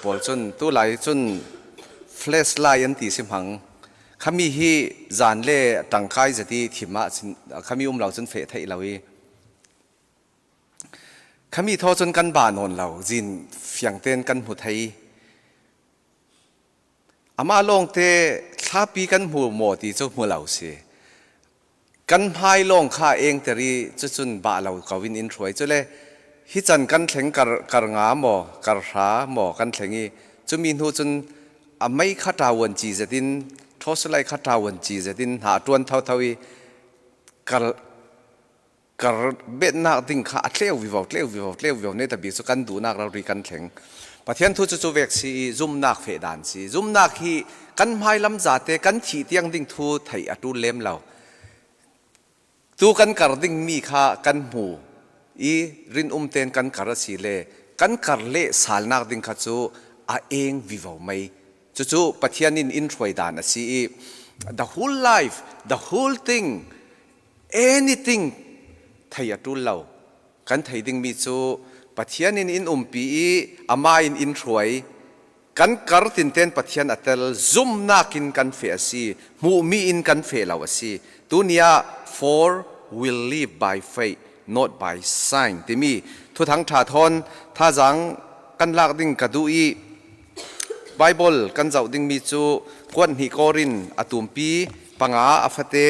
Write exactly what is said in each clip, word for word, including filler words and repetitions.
pawl cun tulai cun flashlight an ti si hmang. Khami hi zan le tangkai zati thim ah cin, khami um lo cun feh theih lo i, khami thaw cun kan bah nawn lo, zin fiang tein kan hmu thei. Amah lawngte thlapi kan hmu maw ti cu hmu lo si. Kan hmai lawng kha engter i cucun bah lo ko in in hruai. Cule hi can kan thleng kar, kar nga maw, kar hra maw kan thleng i, cumi hnu cun a mei kha ṭawn ci zetin, thawsulai kha ṭawn ci zetin hna a ṭuan thotho i, kar, kar betnak ding kha a tleu vivo, tleu vivo, tleu vivo, netabik cu kan duhnak rori kan thleng. Pathian thu cu cu vek si i, zumnak feh dan si. Zumnak hi kan hmailam zate kan thih tiang ding thu theih a ṭul lem lo. Tu kan kar dingmi kha kan hmu i, rinum tein kan kar a si le kan kar leh salnak ding kha cu a eng vivo mai. Cucu Pathian in in hruai dan a si i, the whole life, the whole thing, anything thei a ṭul lo. Kan thei dingmi cu Pathian in in umpi i, amah in in hruai. Kan kar tinten Pathian a tel, zumnak in kan feh a si, hmuhmi in kan feh lo a si. Tuni ah, "For we live by faith, not by sign," timi Thuthang ṭha thawn thazaang kan lak ding ka duh i, Baibal kan zoh dingmi cu kuat hnih Korin a tumpi panga a fate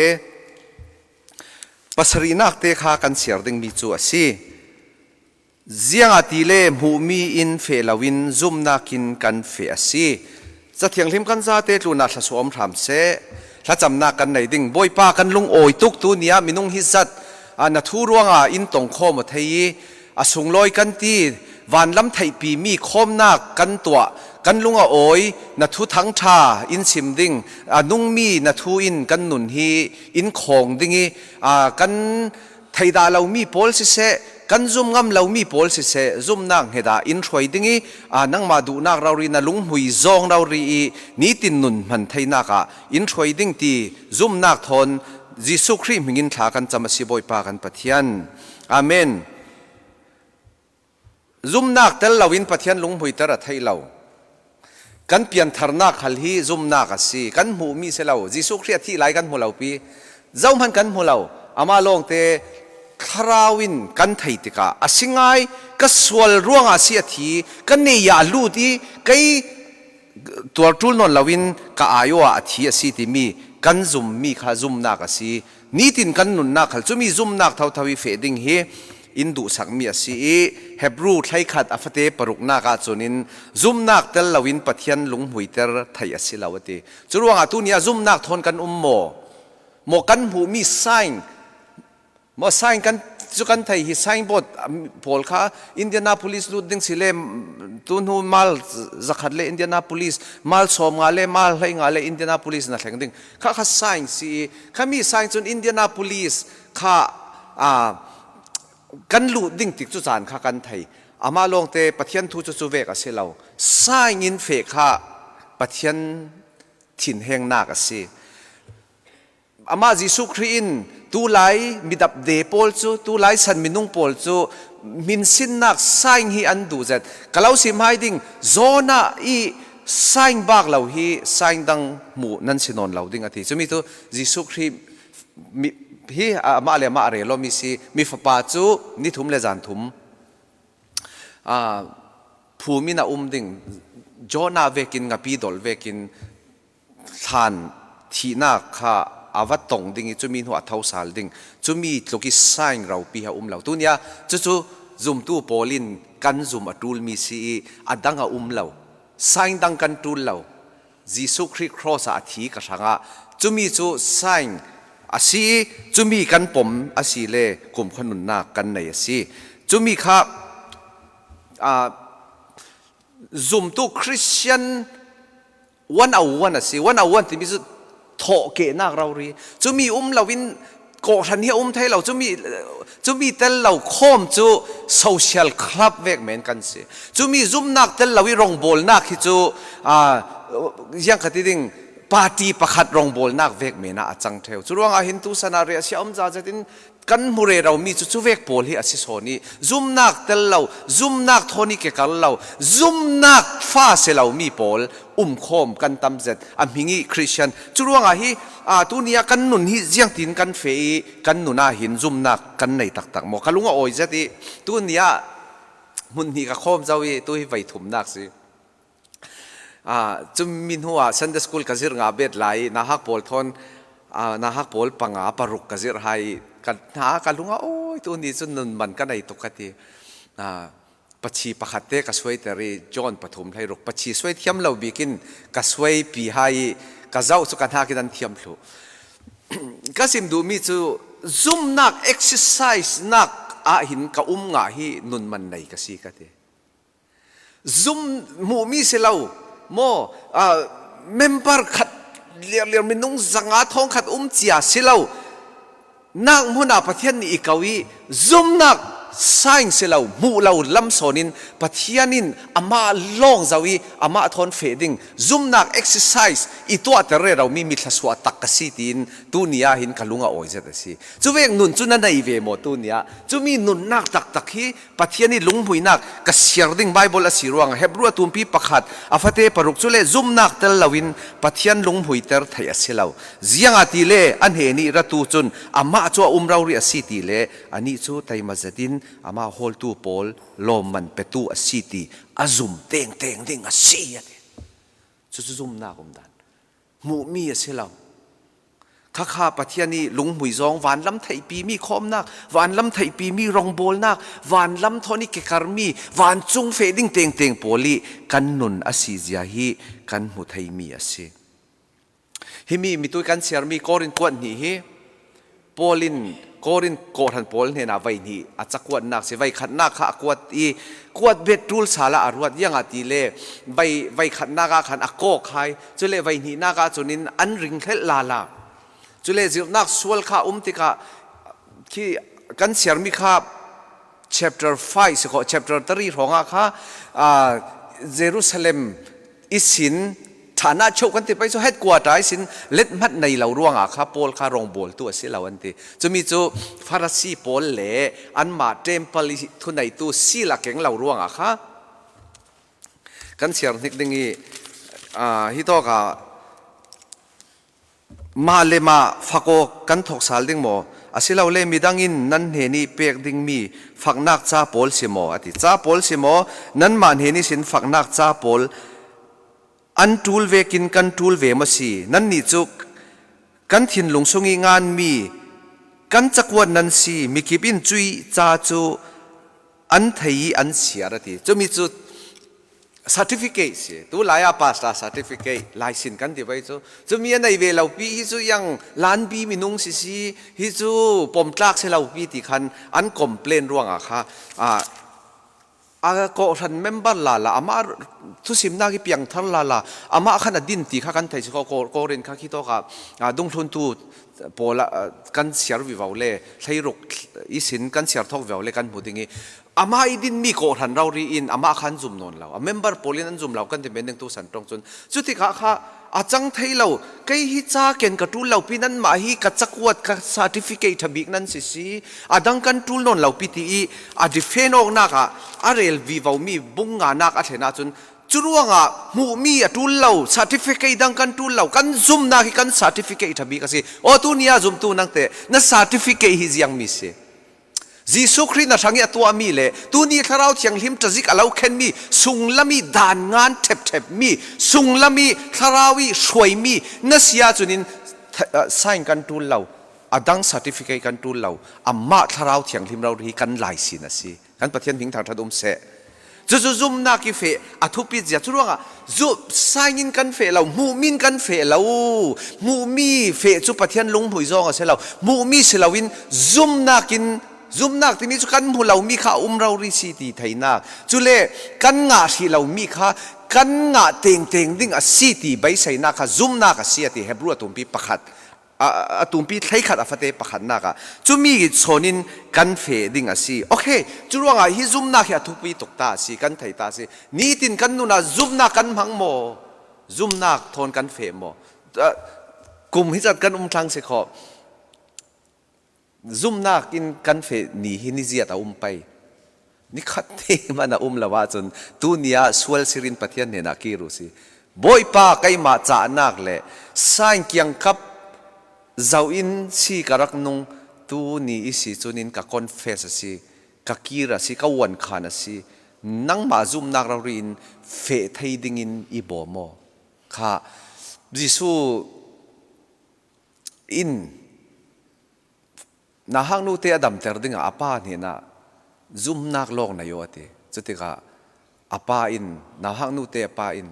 pasarihnak te kha kan siar dingmi cu a si. Ziangahtile hmuhmi in feh loin zumnak in kan feh a si. Ca Thianghlim kan zate tlunah thlasuah um hram seh. Thlacamnak kan nei ding. Bawipa, kan lungawi tuk, tuni ah minung hi zat, a, na thu ruangah in tongkhawm aw thei i, a sunglawi kan ti, vanlam theihpimi khawmnak kan tuah, kan lung a awi, na thuthang ṭha in sim ding, a nungmi na thu in kan nun hi in khawng ding i, a, kan theidah lomi pawl siseh, kan zum ngam lomi pawl siseh, zumnak hngetah in hruai ding i, aa, nangmah duhnak rori, na lunghmui zawng rori i nitin nun hman theinak ah in hruai ding ti zumnak thawn Jesuh Khrih hmingin thla kan cam a si, Bawipa kan Pathian. Amen. Zumnak tel loin Pathian lunghmuiter a theih lo. Kan piantharnak khal hi zumnak a si. Kan hmuhmi si lo. Jesuh Khrih a thih lai kan hmu lo pi. Zohman kan hmu lo. Amah lawngte thlarau in kan thei tikah, a si ngai, ka sual ruangah a si a thi, ka nei ah a lut i, kei tuar ṭul nawn loin ka ai awah a thi a si timi kan zummi kha zumnak a si. Nitin kan nunnak khal cumi zumnak thotho i feh ding hi in duhsakmi a si i, Hebru hleikhat a fate paruknak ahcun in zumnak tel loin Pathian lunghmuiter theih a si lo a ti. Curuangah tuni ah zumnak thawn kan um maw? Maw kan hmuhmi sign? Maw sign kan, cu kan thei hi signboard, um, pawl kha Indianapolis lut ding si le, um, tu hnu mal zakhat le Indianapolis, mal sawm nga le mal hlei nga le Indianapolis na thleng ding. Kha kha sign si i, khami sign cun Indianapolis kha, aa, kan lut ding tik cu caan kha kan thei. Amah lawngte Pathian thu cu cu vek a si lo. Sign in feh kha Pathian thinhengnak a si. Amah Jesuh Khrih in tulai midapde pawl cu, tulai san minung pawl cu hminsinnak sign hi an duh zet. Ka lo sim hai ding, Jonah i sign bak lo hi sign dang hmuh nan si nawn lo ding a ti. Cumi tu Jesuh Khrih mi, hi, ah, amah le amah a rel awmi si, mi fapa cu ni thum le zan thum, ah, phum in a um ding, Jonah vekin, ngapi dolh vekin, thlan thihnak kha a va tong ding i, cumi hnu a thosal ding, cumi tluk i sign ropi ha um lo. Tuni ah cucu zumtu pawl in kan zum a ṭulmi si i, a dang a um lo, sign dang kan ṭul lo. Jesuh Khrih cross ah a thi ka hrangah cumi cu sign a si i, cumi kan pom a si le kumkhua nunnak kan nei a si. Cumi kha, aa, zumtu Christian one oh one a si. One oh one timi cu thawhkehnak rori. Cumi um loin kawhhran hi a um thei lo. Cumi, cumi tel lo khawm cu social club vek men kan si. Cumi zumnak tel lo i rongbawlnak hi cu, aa, ziangkhat i ding party pakhat rongbawlnak vek men ah a cang ṭheu. Curuangah hin tu sana riahsia um za zetin kan hmu rero mi cu cuvek pawl hi a si sawn i, zumnak tel lo, zumnak thawn i kekar lo, zumnak fa si lo mi pawl um khawm kan tam zet. A hming i Christian. Cu ruangah hi, aa, tuni ah kan nun hi ziangtin kan feh i, kan nun ah hin zumnak kan nei taktak maw? Ka lung a awi zet i, tuni ah hmun hnih ka khawm zo i, tu hi voi thumnak si. Aa, cumi hnuah Sunday school ka zirh ngah bet lai, nauhak pawl thawn, aa, nauhak pawl panga paruk ka zirh hai, ka hna ka lung a awi, tuni cu nun man ka nei tuk ka ti. Aa, pachi pakhat te ka suaiter i, John pathum hleiruk, pachi suai thiam lo bikin ka suaipi hai i, ka zoh cu ka hnakin an thiam thluh. Ka sim duhmi cu zumnak, exercise nak ah hin ka um ngah hi nun man nei ka si ka ti. Zum hmuhmi si lo maw, aa, member khat liarliar minung zanga thawngkhat um cia si lo, nak hmun ah Pathian nih i ko i, zumnak sign si lo, hmuh lo lam sawn in Pathian in amah lawng zo i, amah thawn feh ding, zumnak exercise i tuahter rero mi, mi thluasuah tak ka si tiin tuni ah hin ka lung a awi zet a si. Cuvek nun cu na nei ve maw tuni ah? Cumi nunnak taktak hi Pathian i lunghmuinak ka siar ding Baibal a si ruangah Hebru a tumpi pakhat, a fate paruk, cule zumnak tel loin Pathian lunghmuiter theih a si lo. Ziangahtile a hnen i ratu cun amah cu a um rori a si ti le anih cu taima zetin amah hawltu pawl lawmman petu a si ti a zum tengteng ding a si, a ti. Cucu zumnak umdan. Hmuhmi a si lo. Khakha Pathian i lunghmui zawng, vanlam theihpi mi khawmnak, vanlam theihpi mi rawngbawlnak, vanlam thawn i kekarmi, vancung feh ding tengteng pawl i kan nun a si zia hi kan hmu theimi a si. Himi mitui kan siarmi Korin kuat hnih hi Paul in Korin kawhhran pawl hnenah voi hnih a cakuatnak si. Voi khatnak kha a kuat i, kuat bet ṭul sal ah a ruat, ziangahtile voi, voi khatnak ah khan a kawk hai. Cule voi hnihnak ah cun in an ring hlelh lala. Cule zirhnak sual kha a um tikah khi kan siarmi kha chapter five si kho, chapter three hrawngah kha, aa, Jerusalem ihsin ṭhahnak cheuh kan ti pei cu, headquarter ihsin let hmat nei lo ruangah kha Paul kha rawngbawltu a si lo an ti. Cumi cu Farasi pawl le anmah temple i thuneitu sil a keng lo ruangah kha kan siar hnik ding i, aa, hitawkah mah le mah fak aw kan thawk sal ding maw? Asilole midang in nan hnen i pek dingmi faknak ca pawl si maw? A ti. Ca pawl si maw? Nanmah hnen ihsin faknak ca pawl an ṭul vekin kan ṭul ve maw si? Nannih cu kan thinlung sung i nganmi kan cakuat nan si, mikip in cuih ca cu an thei i an siar, a ti. Cumi cu certificate si. Tulai ah pastor certificate, laisin kan ti pei cu. Cumi a nei ve lopi, hi cu yang lanbi minung si si, hi cu pomtlak si lopi ti khan an complain ruangah kha, aa, a kawhhran member lala, amah thusimnak i piangthar lala, amah khan a din ti kha kan thei si kho. Ko-, Korin kha khitawkah, aa, dungthluntu pawl ah, aa, kan siar vivo le, hleiruk ihsin kan siar thawk vivo le kan hmu ding i, amah i dinmi kawhhran rori in amah kha an zum nawn lo. A member pawl in an zum lo kan ti men ding tu san ṭong cun. Cutikah kha a cang thei lo, kei hi ca ken ka ṭul lopi, nanmah hi ka cakuat, ka certificate ṭha bik nan si si, a dang kan ṭul nawn lopi ti i a defend awknak ah a rel vivo mi bung nganak a thlen ahcun, cu ruangah hmuhmi a ṭul lo, certificate dang kan ṭul lo, kan zumnak hi kan certificate ṭha bik a si. Aw, tuni ah zumtu nangte, na certificate hi ziangmi si. Jesuh Khrih na hrang i a tuahmi le tuni Thlarau Thianghlim ṭazik a lo khenmi, sunglam i dan ngan ṭhepṭhepmi, sunglam i Thlarau i hruaimi na si ahcun in th-, ah, sign kan ṭul lo, a dang certificate kan ṭul lo, amah Thlarau Thianghlim rori hi kan laisin a si. Kan Pathian hming thangṭhat um seh. Cucu zumnak i feh a thupi zia cu ruangah zu-, sign in kan feh lo, hmuhmi in kan feh lo. Hmuhmi feh cu Pathian lunghmui zawng a si lo. Hmuhmi si loin zumnak in, zumnak timi cu kan hmu lomi kha a um rori si ti theinak. Cule kan ngah hrih lomi kha kan ngah tengteng ding a si ti beiseinak kha zumnak a si, a ti Hebru a tumpi pakhat. A, a tumpi hleikhat a fate pakhatnak ah cumi sawn in kan feh ding a si. Okay, cu ruangah hi zumnak hi a thupi tuk ta a si, kan thei ta a si. Nitin kan nun ah zumnak kan hmang maw? Zumnak thawn kan feh maw? Ah, kum hi cat kan um thlang si kho. Zumnak in kan feh ni hi ni ziat a um pai. Ni khat te man a um lo ahcun, tuni ah sual sirin Pathian hnenah kir uh si. Bawipa, keimah cahnak le sain kiangkap zoh in si ka rak nung, tuni i si cun in ka confess a si, ka kir a si, ka uankhan a si. Nangmah zumnak rori in feh thei dingin i bawm aw. Kha Jesuh in nauhak nute a damter dingah a pa hnenah zumnak lawng nei aw a ti. Cutikah a pa in, nauhak nute a pa in,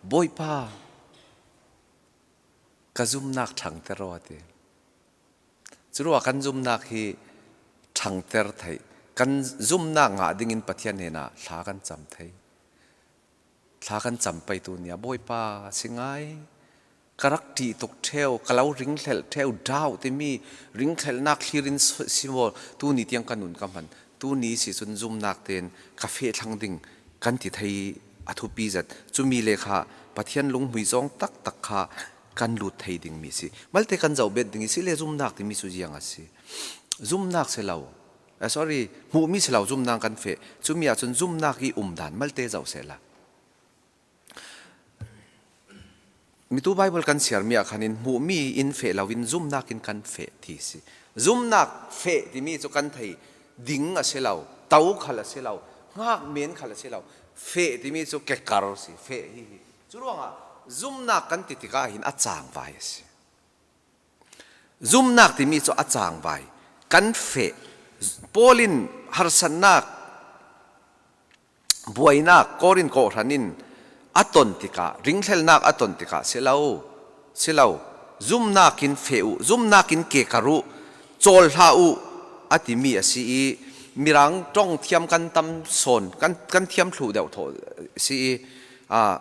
Bawipa, ka zumnak ṭhangter aw a ti. Curuah kan zumnak hi ṭhangter theih, kan zumnak ngah dingin Pathian hnenah thla kan cam thei. Thla kan cam pei tuni ah, Bawipa, si ngai, ka rak ṭih tuk ṭheu, ka lo ringhlelh ṭheu, doubt timi ringhlelhnak thlirin si maw, tuni tiang ka nun ka hman, tuni si cun zumnak tein ka feh thlang ding kan ti thei a thupi zet. Cumi le kha Pathian lunghmui zawng taktak kha kan lut thei dingmi si. Malte kan zoh bet ding i si le zumnak timi cu ziang a si? Zumnak si lo, eh, sorry, hmuhmi si lo zumnak kan feh. Cumi ahcun zumnak i umdan malte zoh sehla. Mitu Baibal kan siarmi ah khan in hmuhmi in feh loin zumnak in kan feh ti si. Zumnak feh timi cu kan thei ding a si lo, to khal a si lo, hngak men khal a si lo. Feh timi cu kekar si, feh hi hi. Curuangah zumnak kan ti tikah hin a cangvai a si. Zumnak timi cu a cangvai, kan feh. Paul in harsatnak, buainak Korin kawhhran in a ton tikah, ringhlelhnak a ton tikah, si lo, si lo, zumnak in feh uh, zumnak in kekar uh, cawl hlah uh, a timi a si i, Mirang ṭong thiam kan tam sawn, kan, kan thiam thluh deuh thawh a si i, aa,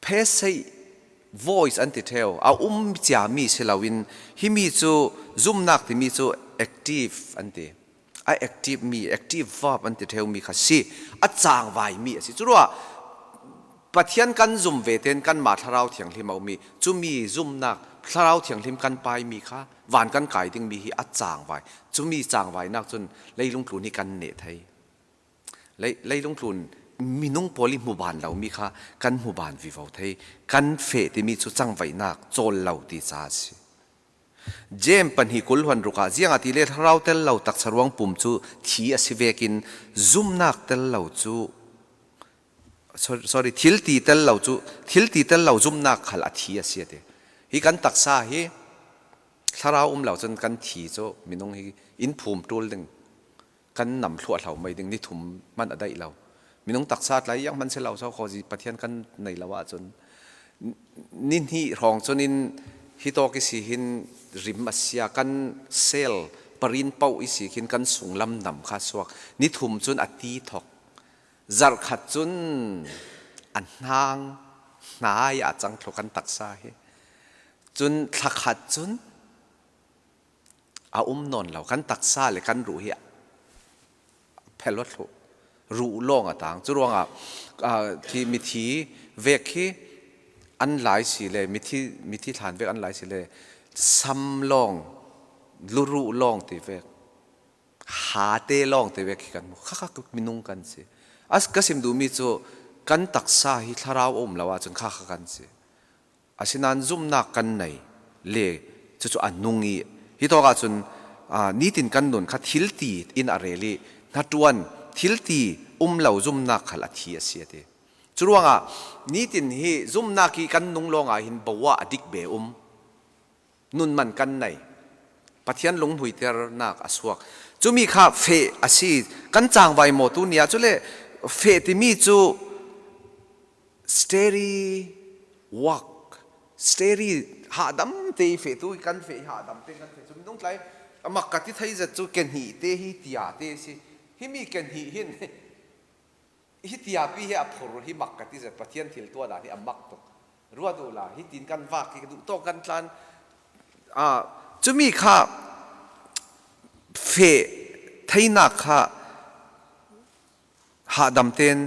Passive voice an ti ṭheu, a um ciami si loin, himi cu zumnak timi cu active an ti. A active mi, active verb an ti ṭheu mi kha si, a cangvai mi a si. Curuah Pathian kan zum ve tein kanmah Thlarau Thianghlim a um i, cumi zumnak Thlarau Thianghlim kan paimi kha van kan kai dingmi hi a cangvai. Cumi cangvainak cun leilung tlun hi kan neh thei. Lei-, leilung tlun minung pawl i hmuban lomi kha kan hmuban vivo thei, kan feh timi cu cangvaihnak cawl lo ti ca a si. Jem pahnih kul hluan ruk ah, ziangahtile thlarau tel lo taksa ruang pum cu thi a si vekin zumnak tel lo cu, sor-, sorry, thil ti tel lo cu, thil ti tel lo zumnak khal a thi a si a ti. Hi kan taksa hi thlarau um lo cun kan thi cu minung hi in phum ṭul ding, kan nam thluahhlo mai ding, ni thum hmanh a daih lo. Minung taksa tlai iang hman si lo, so khaw zi Pathian kan nei lo ahcun, ni hnih hrawng cun in hi tawk i si hin rim a sia, kan sel parin pauh i si khin kan sunglam nam kha suak. Ni thum cun a ti thok. Zarh khat cun a hnang hnai ah a cang thlu kan taksa hi. Cun thla khat cun a um nawn lo, kan taksa le kan ruh hi a phel aw thluh, ruh lawng a tang. Curuangah, aa, thi, mithi vek hi an lai si le, mithi, mithi thlan vek an lai si le, sam lawng, luruh lawng ti vek, hate lawng ti vek hi kan hmu. Khakha minung kan si. A, ka sim duhmi cu kan taksa hi thlarau a um lo ahcun khakha kan si. Asinain zumnak kan nei le cucu a nung i, hi tawk ahcun, aa, nitin kan nun kha thil ti in a rel i, hnaṭuan, thil ti um lo zumnak khal a thi a si a ti. Curuangah nitin hi zumnak i kan nung lawngah hin bo ah a dik be um. Nun man kan nei. Pathian lunghmuiternak a suak. Cumi kha feh a si, kan cangvai maw tuni ah? Cule feh timi cu steady work, steady hahdam te i feh, tu kan feh i hahdam te kan feh. Cu minung tlai a mak ka ti thei zet cu ke hnih te hi tia te si. Himi ke hnih hin hi tiapi hi a phur hi mak ka ti zet, Pathian thil tuah dan hi a mak tuk. Ruat uhla, hitin kan vak hi ka duh tawk kan tlan. Aa, cumi kha feh theinak kha hahdam tein,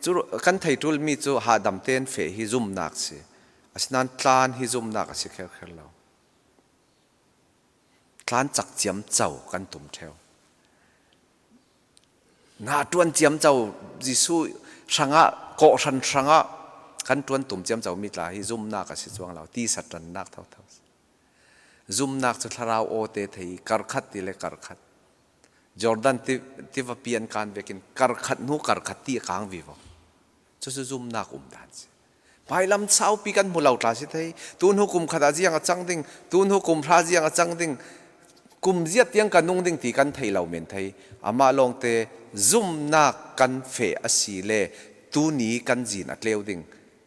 cu kan thei ṭulmi cu hahdam tein feh hi zumnak si. Asinain tlan hi zumnak a si kherkher lo. tan cak ciamco kan tum ṭheu. Na ṭuan ciamco Jesuh hrangah, kawhhran hrangah kan ṭuan tum ciamco mi tla hi zumnak a si cuang lo, tisa ṭannak thotho. Zumnak cu thlarau awte thei, kar khat ti le kar khat. Jordan ti, tiva pian kan vekin kar khat hnu kar khat ti a kang vivo. Cucu zumnak um dan si. Hmailam saupi kan hmu lo tla si thei. Tun hnu kum khat ah ziang a cang ding, tun hnu kum hra ziang a cang ding, kum ziat tiang ka nung ding ti kan thei lo men thei. Amah lawngte zumnak kan feh a si le tuni kan zin a tleu ding.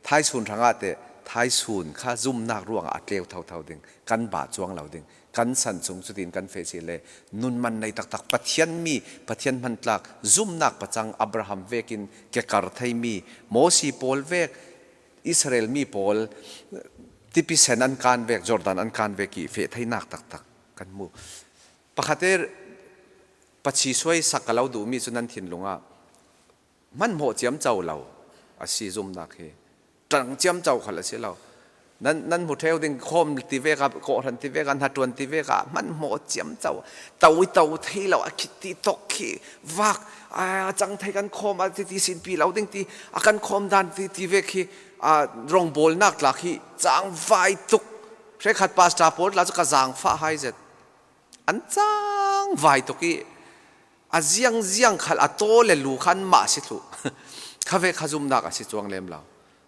Thaisun hrangah teh, thaisun kha zumnak ruangah a tleu thotho ding, kan bah cuang lo ding, kan san chung cutin kan feh si le, nun man nei taktak Pathian mi, Pathian hmantlak, zumnak pacang Abraham vekin kekar theimi, Mosi pawl vek, Israel mi pawl, tipi sen an kan vek, Jordan an kan vek i feh theinak taktak kan hmu. Pakhat e, pachi suai sak ka lo duhmi cu nan thinlung ah, hmanhmawh ciamco lo a si zumnak hi. Ṭang ciamco khal a si lo. Nan, nan hmu ṭheu ding khawm ti vek ah, kawhhran ti vek ah, hnaṭuan ti vek ah, hmanhmawh ciamco. To i to thei lo, a khit ti tawk khi vak, a, a cang thei kan khawm, a ti, ti sinpi lo ding ti, a kan khawm dan ti, ti vek hi, a, rawngbawlnak tla khi cangvai tuk. Hrekhat pastor pawl tla cu ka zaangfah hai zet. An cangvai tuk i, a ziangziang khal a taw le lu kha anmah si thluh. Kha ve kha zumnak a si cuang lem lo.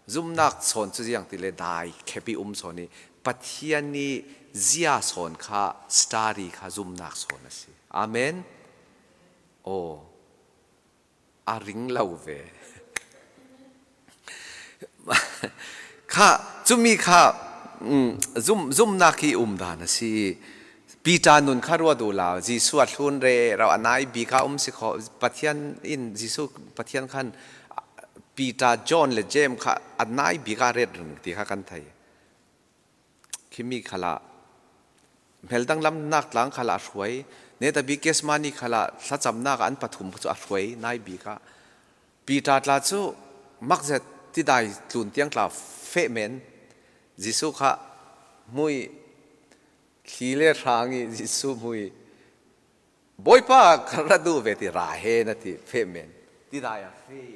Zumnak sawn cu ziang ti le dai khepi um sawn i Pathian i zia sawn kha, study kha zumnak sawn a si. Amen. Aw. A ring lo ve. Kha, cumi kha, mm, zum, zumnak hi um dan a si. Peter nun kha ruat uhla, Jesuh a thlun rero, a nai bik ah um si kho, Pathian in, Jesuh Pathian khan Peter, John le James kha a nai bik ah ret ring ti kha kan thei. Khimi khalah, hmeldang lamnak tlang khalah a hruai, netabi Gethsemane khalah thlacamnak ah an pathum cu a hruai, nai bik ah. Peter tla cu makzet tidai tlun tiang tla feh men, Jesuh kha hmui, thli le hrang i Jesuh hmui, Bawipa, ka ra duh ve ti, ra he na ti, feh men. Tidai a feh.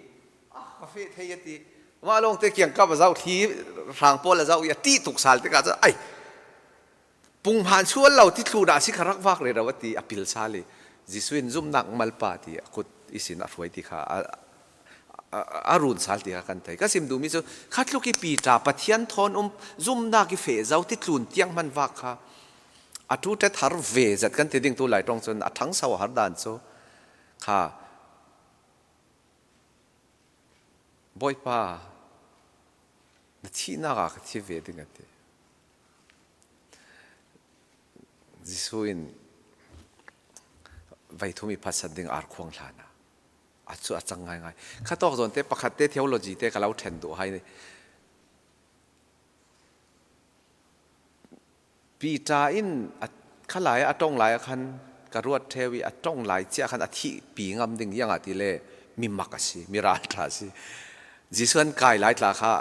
Ah, ka feh thei a ti. Mah lawngte kiangkap a zoh, thli hrang pawl a zoh i a ṭih tuk sal tikah cun, ai, pung hman sual lo ti thlun ah si kha rak vak rero a ti, a pil sal i. Jesuh in zumnak malpa ti, a kut ihsin a hruai ti kha, a, a, a run sal ti kha kan thei. Ka sim duhmi cu, kha tluk i Peter, Pathian thawn um, zumnak i feh zo ti tlun tiang hman vak kha, a ṭuṭet har ve zet kan ti ding tu lai ṭawng cun a ṭhangso a har dan cu kha, Bawipa, na thihnak ah ka thi ve ding a ti. Jesuh in vaithum i phatsan ding ar khuang hlan ah, a cu a cang ngaingai. Kha tawk zawn te pakhat te theology te ka lo ṭhen duh hai. Peter in a, khalai a ṭong lai ah khan ka ruat ṭheu i a ṭong lai cia khan a thihpi ngam ding, ziangahtile mi mak a si, mi ralṭha a si. Jesuh an kai lai tla kha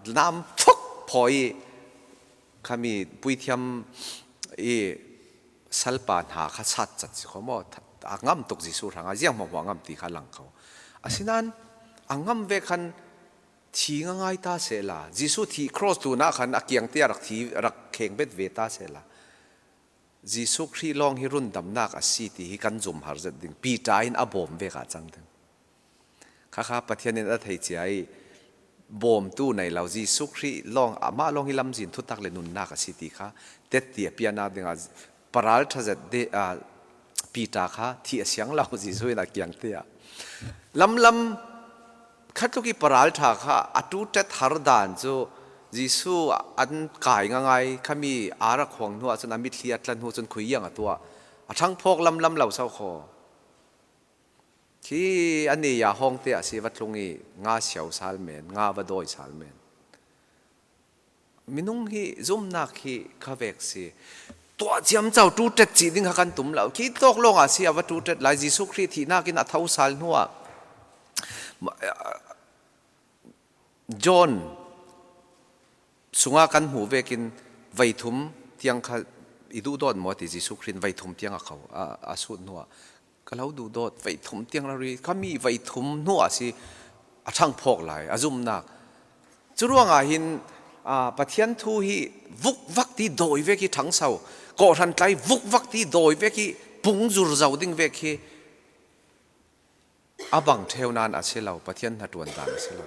nam thuk phawi i khami puithiam i salpa hna kha sat cat si kho maw? A ngam tuk Jesuh hrangah ziang hmuahhmuah a ngam ti kha lang ko. Asinain a ngam ve khan thi ngaingai ta sehla, Jesuh thih cross tlun ah khan a kiang te ah rak thi, rak kheng bet ve ta sehla, Jesuh Khrih lawng hi rundamnak a si ti hi kan zum har zet ding. Peter in a bawm vek ah cang ding. Khakha Pathian in a thei cia i bawmtu nei lo, Jesuh Khrih lawng, amah lawng hi lamzin thutak le nunnak a si ti kha tet ti a pianak dingah paralṭha zet de, a, Peter kha thih a siang lo, Jesuh in a kiang te ah. Lamlam khatluk i paralṭha kha a ṭuṭet har dan cu Jesuh an kai ngaingai khami a rak huang hnu ahcun a mitthli a tla hnu cun khuiang a tuah. A ṭhangphawk lamlam lo so kho. Khi a ni ya hawng te ah si va tlung i nga siau sal men, nga va dawi sal men. Minung hi zumnak hi kha vek si. Tuah ciamco ṭuṭet cih ding kha kan tum lo. Khi tawk lawng ah si a va ṭuṭet lai. Jesuh Khrih thihnak in a tho sal hnu ah John sungah kan hmuh vekin vaithum tiang kha I duhdawt maw ti, Jesuh Khrih in vei thum tiang a ko, a, a sut hnuah, ka lo duhdawt, vei thum tiang lo ri, khami vei thum hnuah a si a ṭhang phawk lai, a zumnak. Curuangah hin, aa, Pathian thu hi vukvak ti dawi vek hi ṭhangso, kawhhran tlai vukvak ti dawi vek hi pungzur zo ding vek hi a bang ṭheu nan a si lo, Pathian hnaṭuan dan a si lo.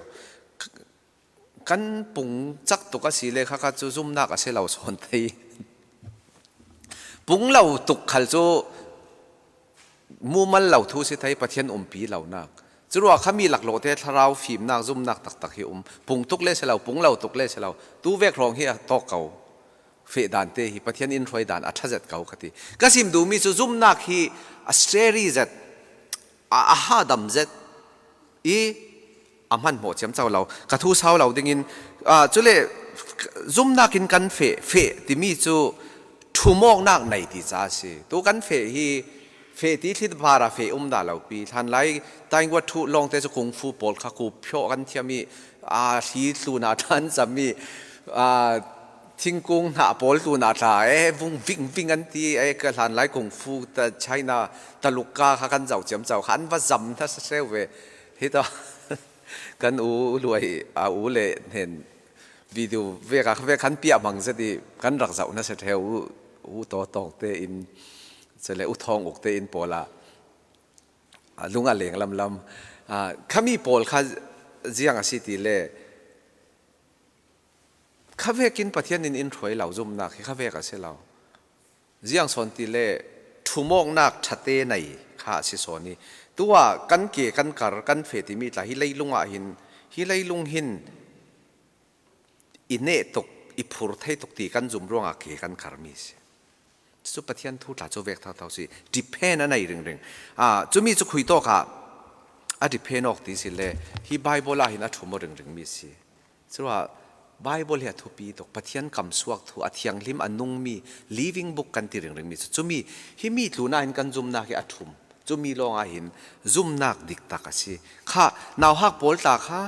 Kan pung cak tuk a si le kha kha cu zumnak a si lo sawn thei. Pung lo tuk khal cu mumal lo thu si thei, Pathian umpi lonak. Curuah khami laklawhte thlarau fimnak, zumnak taktak hi um. Pung tuk le si lo, pung lo tuk le si lo, tu vek hrawng hi a tawk ko. Feh dante hi Pathian in hruai dan a ṭha zet ko ka ti. Ka sim duhmi cu zumnak hi a scary zet, a, a hadam zet i a hmanhmawh ciamco lo. Ka thu sau lo dingin, aa, cule zumnak in kan feh, feh timi cu ṭhumawknak nei ti ca a si. Tu kan feh hi feh ti thlit bar a feh um dah lo pi. Hlanlai Taingua ṭhuh lawngte cu kung fu pawl kha kup phioh kan thiam i, aa, hli tlunah ṭhan cam i, aa, thingkung hnah pawl tlunah tla, e, vung ving ving an ti, e, ka hlanlai kung fu ta China, Taluk ka kha kan zoh ciamco kha an va zam hna sa hreu ve. Hi tawh kan u luai, a u le hnen video vek a kha vek khan piah hmang zet i kan rak zoh hna sa hreu, u, u Taw Tawng te in, cule u Thawng Uk te in pawl ah, a lung a leng lamlam. Aa, khami pawl kha ziang a si ti le, kha vekin Pathian in in hruai lo zumnak hi kha vek a si lo. Ziang sawn ti le ṭhumawknak ṭhate nei kha a si sawn i, tuah kan ke kan kar, kan feh timi tla hi leilung ah hin, hi leilung hin i neh tuk, i phur thei tuk ti kan zum ruangah ke kan karmi a si. Cucu Pathian thu tla cu vek thotho si, depend a nei ringring. Aa, cumi cu khui tawk ah a depend awk ti si le, hi Bible ah hin a ṭhum aw ringring mi si. Curuah Bible hi a thupi tuk, Pathian kamsuak thu, a thianghlim, a nungmi living book kan ti ringring mi cu. Cumi, himi tlunah hin kan zumnak hi a ṭhum. Cumi lawngah hin zumnak diktak a si. Kha, nauhak pawl tla kha,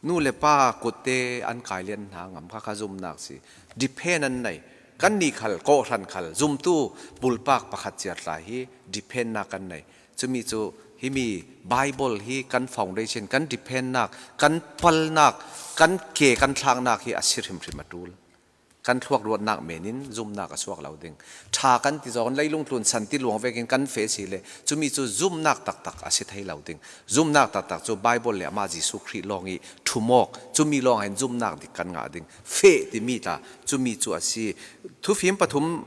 nu le pa kutte an kailian hna ngam kha kha zumnak si. Depend an nei. Kannih khal, kawhhran khal, zumtu bulpak pakhat ciar tla hi dependnak kan nei. Cumi cu himi Bible hi kan foundation, kan dependnak, kan palnak, kan ke, kan thlaknak hi a si hrimhrim a ṭul. Kan thluak ruatnak men in zumnak a suak lo ding. Ṭha kan ti zawn, leilung tlun san ti luang vekin kan feh si le, cumi cu zumnak taktak a si thei lo ding. Zumnak taktak cu Bible le amah Jesuh Khrih lawng i ṭhum awk, cumi lawng ah hin zumnak dik kan ngah ding. Feh timi tla, cumi cu a si. Thufim pathum,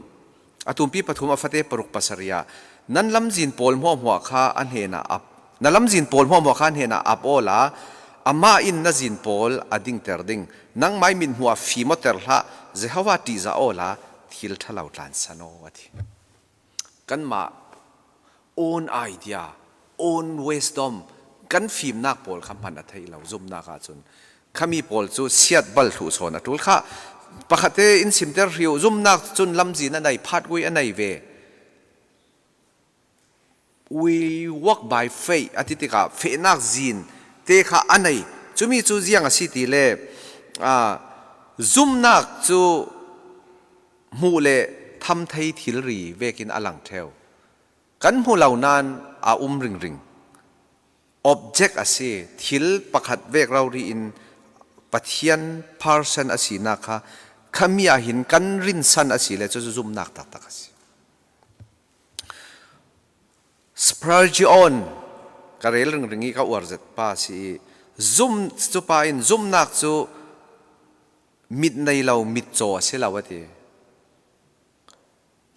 a tumpi pathum, a fate paruk, pasarih ah, nan lamzin pawl hmuahhmuah kha a hnenah ap, na lamzin pawl hmuahhmuah kha a hnenah ap awla, amah in na zin pawl a dingter ding. Nangmah i mithmuh ah fim awter hlah, Jehovah ṭihzah awla thil ṭhalo tlansan aw, a ti. Kanmah own idea, own wisdom, kan fimnak pawl kha hman a theih lo, zumnak ahcun. Khami pawl cu siat bal thluh sawn a ṭul kha. Pakhatte in simter hri uh, zumnak cun lamzin a nei, phatgui a nei ve. We walk by faith, a ti tikah fehnak zin te kha a nei. Cumi cu ziang a si ti le, aa, zumnak cu hmuh le tham thei thilri vekin a lang ṭheu. Kan hmu lo nan a um ringring. Object a si, thil pakhat vek rori in Pathian person a sinak kha, khami ah hin kan rinsan a si le cu zumnak taktak a si. Spurgeon, ka rel ringring i ka uar zet pa a si i, zum, cupa in zumnak cu mit nei lo, mitcaw a si lo a ti.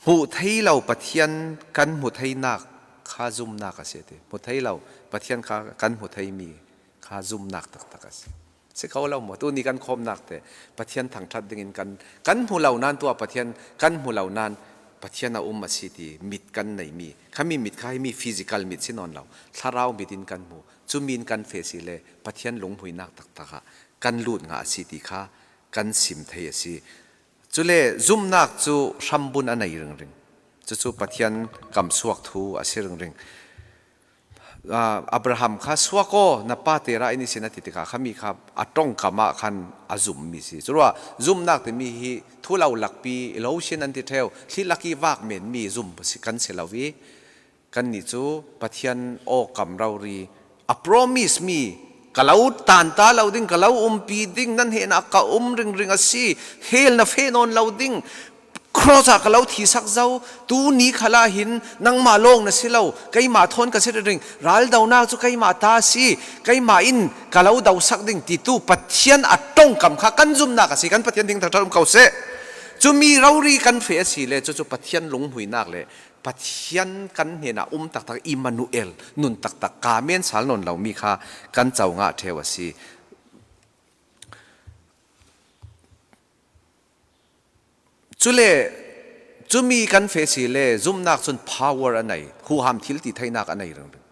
Hmuh thei lo Pathian kan hmu theinak kha zumnak a si a ti. Hmu thei lo Pathian kha kan hmu theimi kha zumnak taktak a si. Si ko lo maw? Tuni kan khawmnak te Pathian thangṭhat dingin kan, kan hmu lo nan tuah Pathian kan hmu lo nan Pathian a um a si ti mit kan neimi. Khami mit kha himi physical mit si nawn lo. Thlarau mit in kan hmu. Cumi in kan feh si le Pathian lunghmuinak taktak ah kan lut ngah a si ti kha kan sim thei a si. Cule zumnak cu hrambun a nei ringring. Cucu Pathian kamsuak thu a si ringring. Aa, Abraham kha, "Suak aw, na pa Terah in i sin," a ti tikah khami kha a ṭongkam ah khan a zummi si. Curuah zumnak timi hi thu lo lakpi, i lo sin an ti ṭheu, thli lak i vak menmi zum si kan si lo i, kannih cu Pathian aw kam rori, a promise mi, "Ka lo tanta lo ding, ka lo umpi ding, nan hnenah ka um ringring a si, hell na feh nawn lo ding, cross ah ka lo thisak zo, tuni khalah hin nangmah lawng na si lo, keimah thawn ka si ringring, raldonak cu keimah ta a si, keimah in ka lo dosak ding," titu Pathian a ṭongkam kha kan zumnak a si. Kan Pathian hming thangṭhat um ko seh. Cumi rori kan feh a si le, cucu Pathian lunghmuinak le Pathian kan hnenah um taktak, Immanuel, nun taktak, ka men sal nawn lomi kha kan co ngah ṭheu a si. Cule cumi kan feh si le zumnak cun power a nei, huham thil ti theinak a nei ringring.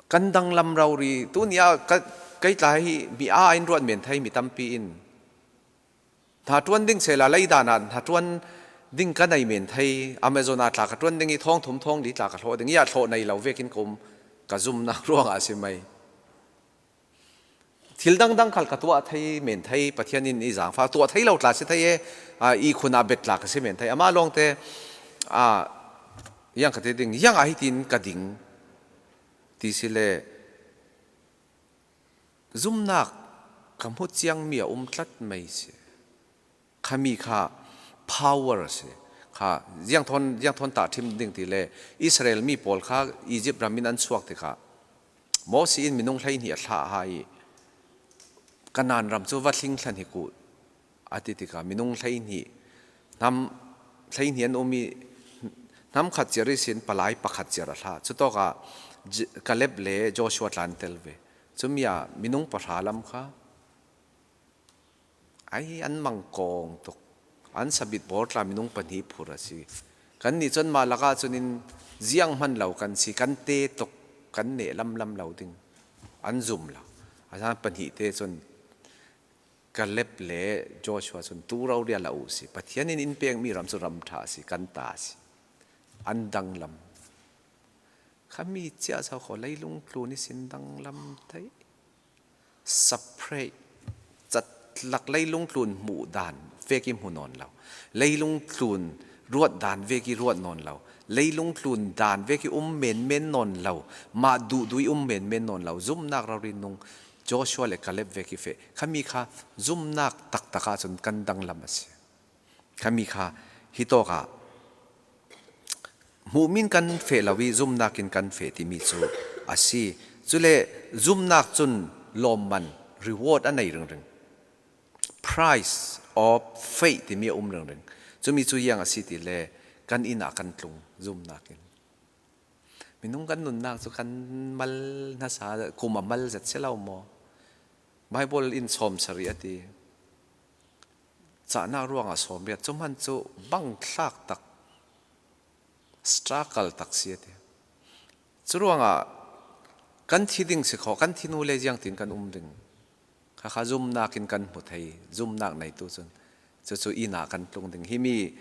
Kan danglam rori, tuni ah ka, kei tla hi mi aa in ruat men thei mi tampi in, hnaṭuan ding sehla, leidan ah hnaṭuan ding ka nei men thei, Amazon ah tla ka ṭuan ding i, thawng thum thawng li tla ka hlawh ding i, a hlawh nei lo vekin ka um, ka zumnak ruangah a si mai. Thil dangdang khal ka tuah thei men thei, Pathian in i zaangfah tuah thei lo tla si thei e, aa, i khun ah bet tla ka si men thei. Amah lawngte, aa, ziang ka ti ding, ziang ah hitin ka ding ti si le, zumnak ka hmu ciangmi a um tlat mai si. Khami kha power a si. Kha ziang thawn, ziang thawn tah ṭhim ding ti le, Israel mi pawl kha Egypt ram in an chuak tikah Moses in minung hleihnih a thlah a hai i, "Kanaan ram cu va thlingthlan hi kuh," a ti tikah minung hleihnih, hnam hleihnih an um i, hnam khat ciar ihsin palai pakhat ciar a thlah. Cutawkah J-, Kaleb le Joshua tla an tel ve. Cumi ah minung pahra lam kha ai an mangkawng tuk. An sabit bawr tla minung pahnih phur a si. Kannih cun mah lakah cun in ziang hman lo kan si, kan te tuk, kan neh lamlam lo ding. An zum lo. A hna pahnih te cun Kaleb le Joshua cun, "Tu rori a la uh si. Pathian in in pekmi ram cu ram ṭha a si, kan ta a si." An danglam. Khami cia so kho, leilung tlun ihsin danglam thei. Separate, catlak leilung tlun hmuh dan vek i hmu nawn lo. Leilung tlun ruat dan vek i ruat nawn lo. Leilung tlun dan vek i um menmen nawn lo. Mah duhduh i um menmen nawn lo. Zumnak rori nung Joshua le Kaleb vek i feh. Khami kha zumnak taktak ahcun kan danglam a si. Khami kha hitawk ah hmuhmi in kan feh lo i zumnak in kan feh timi cu a si. Cule zumnak cun lawmman, reward, a nei ringring. Price of faith timi a um ringring. Cumi cu ziang a si ti le, kan inn ah kan tlung zumnak in. Minung kan nunnak cu kan mal hna sa, kum a mal zet si lo maw? Bible in sawm sarih a ti. Cahnak ruangah sawm riat, cu hman cu bangthlak tak, struggle tak si a ti. Curuangah kan thi ding si kho, kan thi nu le ziangtin kan um ding? Khakha zumnak in kan hmu thei, zumnak neitu cun cucu inn ah kan tlung ding. Himi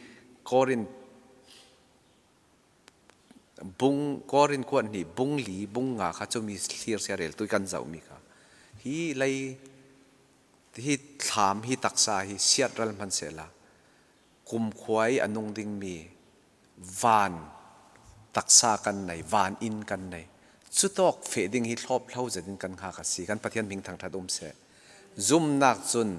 Korin bung, Korin kuat hnih, bung li, bung nga kha cumi thlir sia rel tu i kan zohmi kha. Hi lei, hi thlam, hi taksa hi siat ral hman sehla, kumkhua i a nung dingmi van taksa kan nei, van inn kan nei. Cutawk feh ding hi thlawp hlo zetin kan hngak a si, kan Pathian hming thangṭhat um seh. Zumnak cun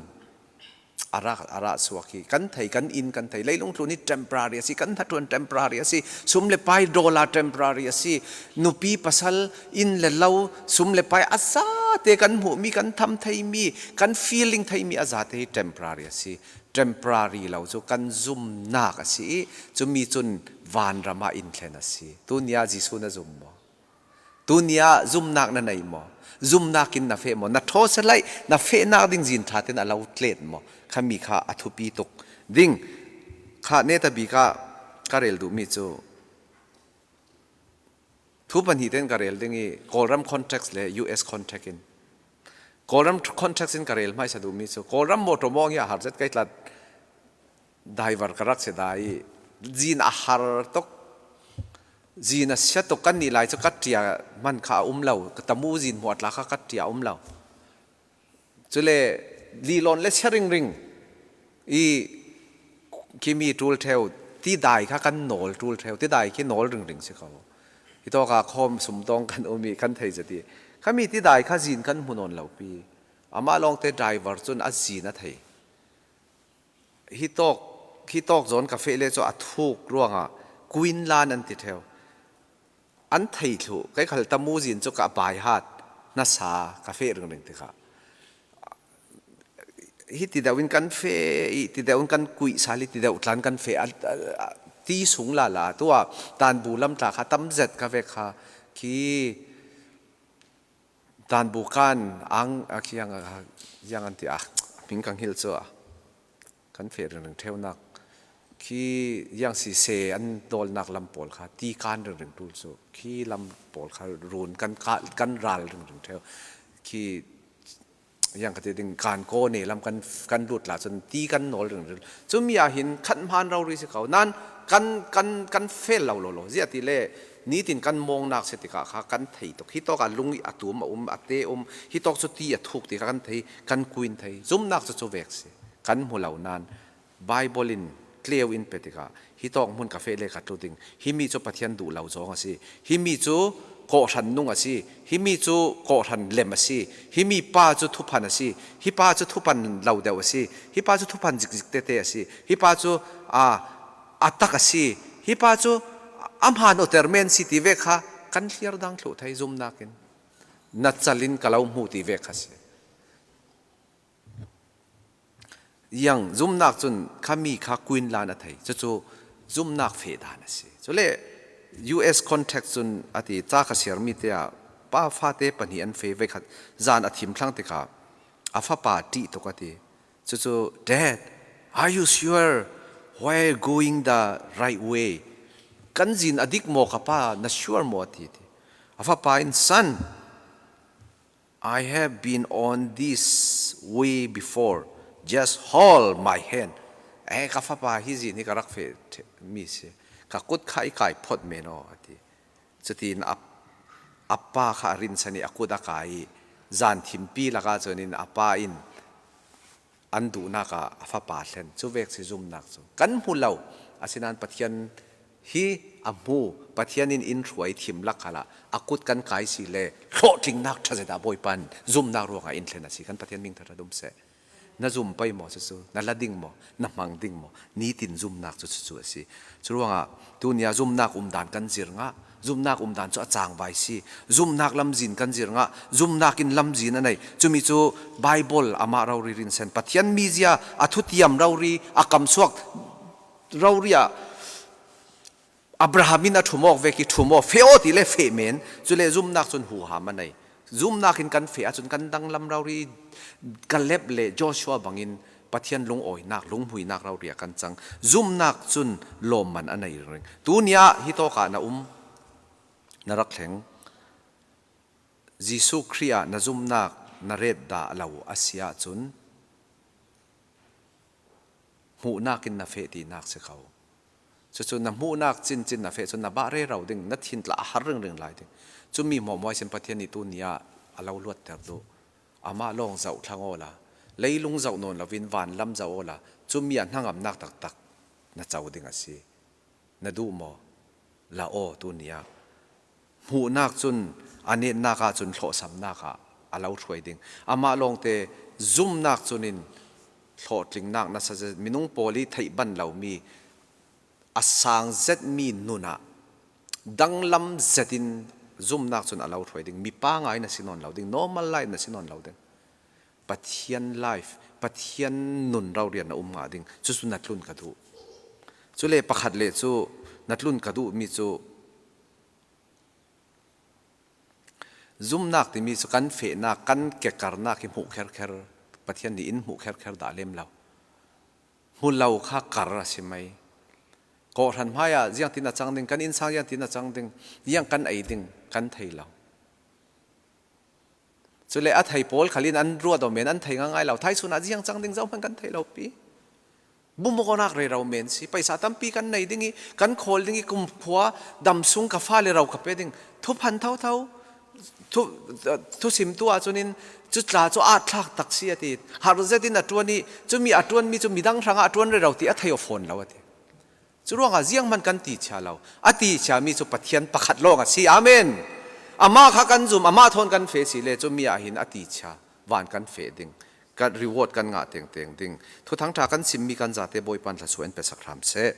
a rak, a rah suak hi. Kan thei, kan inn kan thei. Leilung tlun hi temporary a si, kan hnaṭuan temporary a si, sum le pai, dollar temporary a si, nupi pasal, inn le lo, sum le pai a zate kan hmuhmi, kan tham theimi, kan feeling theimi a zate hi temporary a si. Temporary lo cu kan zumnak a si i, cumi cun vanram ah in thlen a si. Tuni ah Jesuh na zum maw? Tuni ah zumnak na nei maw? Zumnak in na feh maw? Na ṭhaw selaih, na fehnak ding zin ṭha tein a lo tlet maw? Khami kha a thupi tuk ding. Kha netabik ah ka rel duhmi cu thu pahnih tein ka rel ding i, Kawlram context le U S context in. Kawlram context in ka rel hmaisa duhmi cu, Kawlram motor mawng hi a har zet, kei tla driver ka rak si dah i, zin a har tuk. Zin a sia tuk kan nih lai cu ka ṭia hman kha a um lo, ka tamu zin hmuh a tla kha ka ṭia a um lo. Cule lilawn le sia ringring i khimi ṭul ṭheu, tidai kha kan nawl ṭul ṭheu, tidai khi nawl ringring si ko. Hitawka khawm sumtawng kan um i kan thei zet i khami tidai kha zin kan hmu nawn lo pi. Amah lawngte driver cun a zin a thei. Hitawk, hitawk zawn ka feh le cu a thuk ruangah Quinlan an ti ṭheu. An thei thluh, kei khal tamu zin cu ka baihat nasa ka feh ringring tikah. Hi tideuh in kan feh i tideuh in kan kuih sal i tideuh tlan kan feh a, a, a, ti sung lala. Tuah tanbu lam tla kha tam zet ka vek kha khi tanbu kan ang a khi ang a, ziang an ti a, hming kan hilh cu a kan feh ringring ṭheunak khi ziang si se an dawlnak lam pawl kha ti kan ringring ṭul cu khi lam pawl kha run kan ka, kan ral ringring ṭheu khi ziang ka ti ding kan kaw ne lam kan, kan lut la cun ti kan nawl ringring. Cumi ah hin khat hmaan rori si ko. Nan kan, kan, kan fel lo lo lo. Ziah ti le nitin kan mawngnak si tikah kha kan thei tuk. Hitawk a lung i a tum a um, a te um. Hitawk cu ti a thuk tikah kan thei, kan kuin thei. Zumnak cu cu vek si. Kan hmu lo nan Baibal in tleu in pe tikah hitawk hmun ka feh le ka tlu ding. Himi cu Pathian duh lo zawng a si. Himi cu kawhhran nung a si. Himi cu kawhhran lem a si. Himi pa cu thuphan a si. Hi pa cu thuphan lo deuh a si. Hi pa cu thuphan zikzik tete a si. Hi pa cu, a, a tak a si. Hi pa cu a hmaan awter men si ti vek kha kan hliar dang thluh thei zumnak in. Na cal in ka lo hmu ti vek kha si. Yang zumnak cun khami kha Quinlan a thei. Cucu zumnak feh dan a si. Cule U S context cun a ti, ca ka siarmi te ah pa fate pahnih an feh, veikhat zan a thim thlang tikah a fapa ṭih tuk a ti. Cucu, "Dad, are you sure we're going the right way? Kan zin a dik maw ka pa, na sure maw?" a ti, a ti. A fapa in, "Son, I have been on this way before. Just hold my hand." Eh, ka fapa, hi zin hi ka rak feh ṭhe-, mi si. Ka kut kha i kai phawt men aw, a ti. Cutin a, a pa kha a rinsan i a kut a kai i zan thimpi lakah cun in a pa in an duhnak ah a fapa thlen. Cu vek si zumnak cu. Kan hmu lo, asinain Pathian hi a hmu, Pathian in in hruai thim lak khalah a kut kan kai si le hlawhtlinnak ṭha zet ah Bawipa in zumnak ruangah in thlen a si. Kan Pathian hming thangṭhat um seh. Na zum pei maw cucu? Na la ding maw? Na hmang ding maw? Nitin zumnak cu cucu a si. Curuangah tunia zumnak umdan kan zir ngah. Zumnak umdan cu a cangvai si. Zumnak lamzin kan zir ngah. Zumnak in lamzin a nei. Cumi cu Baibal amah rori rinsan. Pathian mizia a thutiam rori, a kamsuak rori ah Abraham in a ṭhum awk vek i ṭhum aw, feh aw ti le feh men. Cule zumnak cun huham a nei. Zumnak in kan feh ahcun kan danglam rori, Kaleb le Joshua bangin Pathian lungawinak, lunghmuinak rori ah kan cang. Zumnak cun lawmman a nei ringring. Tunia hitawk ah na um, na rak thleng. Jesuh Khrih ah na zumnak na ret dah lo a si ahcun hmuhnak in na feh tinak si ko. Cucu na hmuhnak cincin na feh cun na bah rero ding, na thin tla a har ringring lai ding. Cumi hmuahhmuah sin Pathian nih tunia a lo luatter duh. Amah lawng zoh thlang awla, leilung zoh nawn lovin vanlam zoh awla, cumi a hnangamnak taktak na co ding a si. Na duh maw? La aw, tunia. Hmuhnak cun a netnak ahcun hlawhsamnak ah a lo hruai ding. Amah lawngte zumnak cun in hlawhtlingnak nasa zet, minung pawl i theih ban lomi a sang zetmi nun ah danglam zetin zumnak cun a lo hruai ding. Mipa ngai na si nawn lo ding, normal life na si nawn lo ding. Pathian life, Pathian nun rori ah na um ngah ding, cucu na tlun ka duh. Cule pakhat le cu na tlun ka duhmi cu zumnak timi cu kan fehnak, kan kekarnak hi hmuh kherkher, Pathian nih in hmuh kherkher dah lem lo. Hmu lo kha kar a si mai. Kawhhran hmaiah ziangtin a cang ding, kan innsang ziangtin a cang ding, ziang kan ei ding, kan thei lo. Cule a thei pawl khal in an ruat aw men, an thei ngaingai lo. Thaisun ah ziang cang ding zohhmanh kan thei lo pi. Bumawngnak rero men si, paisa tampi kan nei ding i, kan khawl ding i, kumkhua dam sung ka fale rau ka pe ding. Thuphan thotho, thu, thusim tu ah cun in, cu tla cu aa thlak tak si a ti. Har zetin a ṭuan i, cumi a ṭuanmi cu midang hrangah a ṭuan rero ti a thei aw fawn lo a ti. Cu ruangah zianghman kan tichia lo. A tichiami cu Pathian pakhat lawng a si. Amen. Amah kha kan zum, amah thawn kan feh si le, cumi ah hin a tichia van kan feh ding. Kan reward kan ngah tengteng ding. Thuthang ṭha kan simmi kan zate Bawipa in thluasuah in pe sak hram seh.